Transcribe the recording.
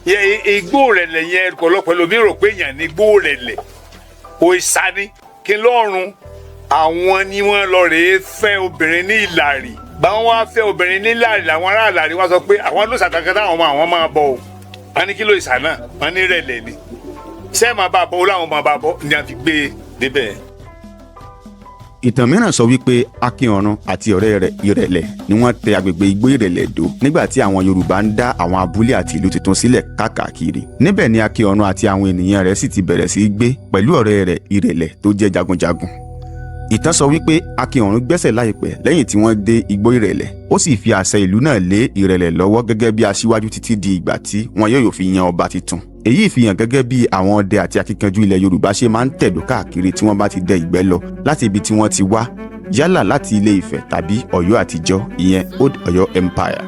Yẹ igbó Ìrẹ̀lẹ̀ yẹn, ọ̀pọ̀lọpọ̀ ẹlòmíì rò pé èèyàn ní igbó Ìrẹ̀lẹ̀, òòṣà ni. Kí lọ́run àwọn ni wọ́n lọ rèé fẹ́ obìnrin ní Ìlàrí. Báwọn wá fẹ́ obìnrin ní Ìlàrí, làwọn ará Ìlàrí wá sọ pé àwọn ló ṣàkàkà táwọn ọmọ àwọn máa bọ o. Wọ́n ní kí ló ìsà náà? Wọ́n ní Ìrẹ̀lẹ̀ ni. Ṣé ẹ máa bá a bọ̀? Ó láwọn máa bá a bọ̀ ní a fi gbé e débẹ̀. Ìtàn mìíràn sọ wípé Akínọ̀run àti ọ̀rẹ́ rẹ̀ Ìrẹ̀lẹ̀ ni wọ́n tẹ agbègbè Igbó Ìrẹ̀lẹ̀ dó nígbà tí àwọn Yorùbá ń dá àwọn abúlé àti ìlú tuntun sílẹ̀ káàkiri. Níbẹ̀ ni Akínọ̀run àti àwọn ènìyàn rẹ̀ sì ti bẹ̀rẹ̀ sí í gbé pẹ̀lú ọ̀rẹ́ rẹ̀ Ìrẹ̀lẹ̀ tó jẹ́ jagunjagun. Ìtàn sọ wípé Akínọ̀run gbẹ́sẹ̀ láìpẹ́ lẹ́yìn tí wọ́n dé Igbó Ìrẹ̀lẹ̀, ó sì fi àṣẹ ìlú náà lé Ìrẹ̀lẹ̀ lọ́wọ́ gẹ́gẹ́ bí aṣíwájú títí di ìgbà tí wọn yóò fi yan ọba tuntun. Èyí fi hàn gẹ́gẹ́ bí àwọn ọdẹ àti akíkanjú ilẹ̀ Yorùbá ṣe máa ń tẹ̀dó káàkiri tí wọ́n bá ti dẹ ìgbẹ́ lọ láti ibi tí wọ́n ti wá, yálà láti Ilé Ifẹ̀ tàbí Ọ̀yọ́ àtijọ́, ìyẹn Old Ọ̀yọ́ Empire.